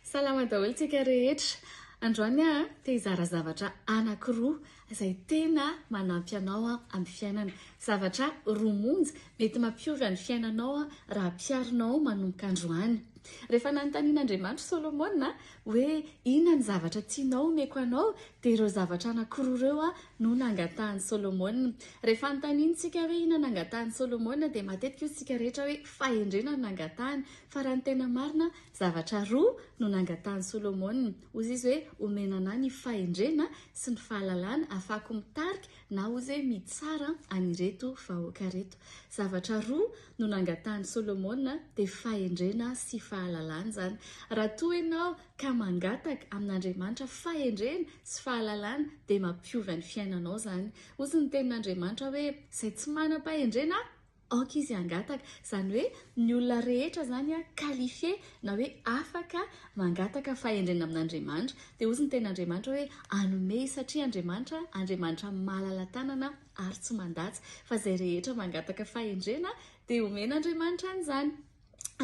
Salama daholo tsika rehetra. Androany aho te hizara zavatra anankiroa izay tena manampy anao amin'ny fiainana. Zavatra roa monja mety mampiova ny fiainanao raha ampiharinao manomboka androany. Rehefa nanontanian'Andriamanitra Solomona hoe inona ny zavatra tianao omeko anao dia ireo zavatra anankiroa ireo no nangatahan'i Solomona. Rehefa anontaniantsika hoe inona nangatahan'i Solomona dia matetika hoy isika rehetra hoe fahendrena no nangatahany. Fa raha ny tena marina, zavatra roa no nangatahan'i Solomona. Hoy izy hoe omena anà ny fahendrena sy ny fahalalana ahafahako mitarika na hoy izy hoe mitsara an'ireto vahoaka ireto. Zavatra roa no nangatahan'i Solomona dia fahendrena sy fahalalana izany. Raha toa ianao ka mangataka amin'Andriamanitra fahendrena sy fahalalana dia mampiova ny fiainanao izany. Hoy ny tenin'Andriamanitra hoe izay tsy manam-pahendrena aoka izy hangataka. Izany hoe ny olona rehetra izany qualifié na hoe afaka mangataka fahendrena amin'Andriamanitra. Dia hoy ny tenin'Andriamanitra hoe hanome izy satria Andriamanitra Andriamanitra malala-tanana ary tsy mandatsa. Fa izay rehetra mangataka fahendrena dia omen'Andriamanitra an'izany.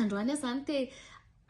Androany aho izany te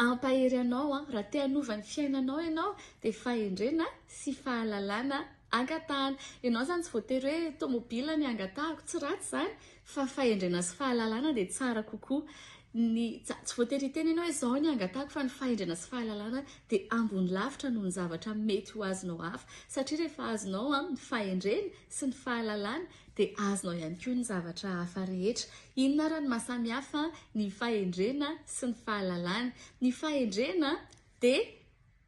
hampahery anao an, raha te hanova ny fiainanao ianao dia fahendrena sy fahalalana angatahana. Ianao izany tsy voatery hoe tomobile ny angatahako, tsy ratsy izany fa fahendrena sy fahalalana dia tsara kokoa. Ny tsy voatery hiteny ianao hoe izao ny angatahako fa ny fahendrena sy fahalalana dia ambony lavitra noho ny zavatra mety ho azonao hafa satria rehefa azonao ny fahendrena sy ny fahalalana dia azonao ihany koa ny zavatra hafa rehetra. Inona ary no maha samy hafa ny fahendrena sy ny fahalalana? Ny fahendrena dia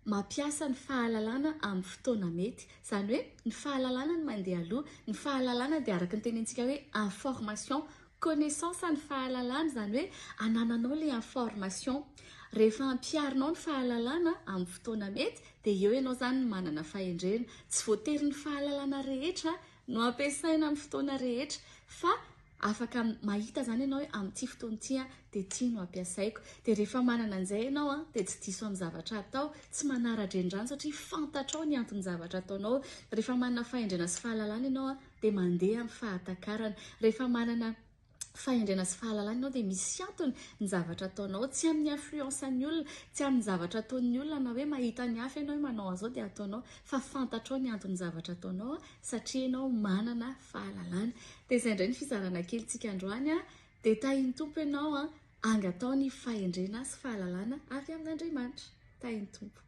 mampiasa ny fahalalana amin'ny fotoana mety. Izany hoe ny fahalalana no mandeha aloha. Ny fahalalana dia araka ny tenenintsika hoe information, connaissance ny fahalalana, izany hoe anananao ilay information. Rehefa ampiharinao ny fahalalana amin'ny fotoana mety dia eo ianao izany no manana fahendrena. Tsy voatery ny fahalalana rehetra no ampiasaina amin'ny fotoana rehetra fa afaka mahita izany ianao hoe amin'ity fotoana ity aho dia ity no ampiasaiko. Dia rehefa manana an'izay ianao an, dia tsy diso amin'ny zavatra atao, tsy manara-drenirano satria fantatrao ny anton-javatra ataonao. Rehefa manana fahendrena sy fahalalana ianao an, dia mandeha amin'ny fahatakarana. Rehefa manana fahendrena sy fahalalana ianao dia misy antony ny zavatra ataonao, tsy amin'ny influence-n'ny olona, tsy amin'ny zavatra ataon'ny olona na hoe mahita ny hafa ianao hoe manao an'izao dia ataonao fa fantatrao ny anton'ny zavatra ataonao satria ianao manana fahalalana. Dia izay indray ny fizarana kelintsika androany dia tahin'ny Tompo ianao, angatao ny fahendrena sy fahalalana avy amin'Andriamanitra. Tahin'ny Tompo.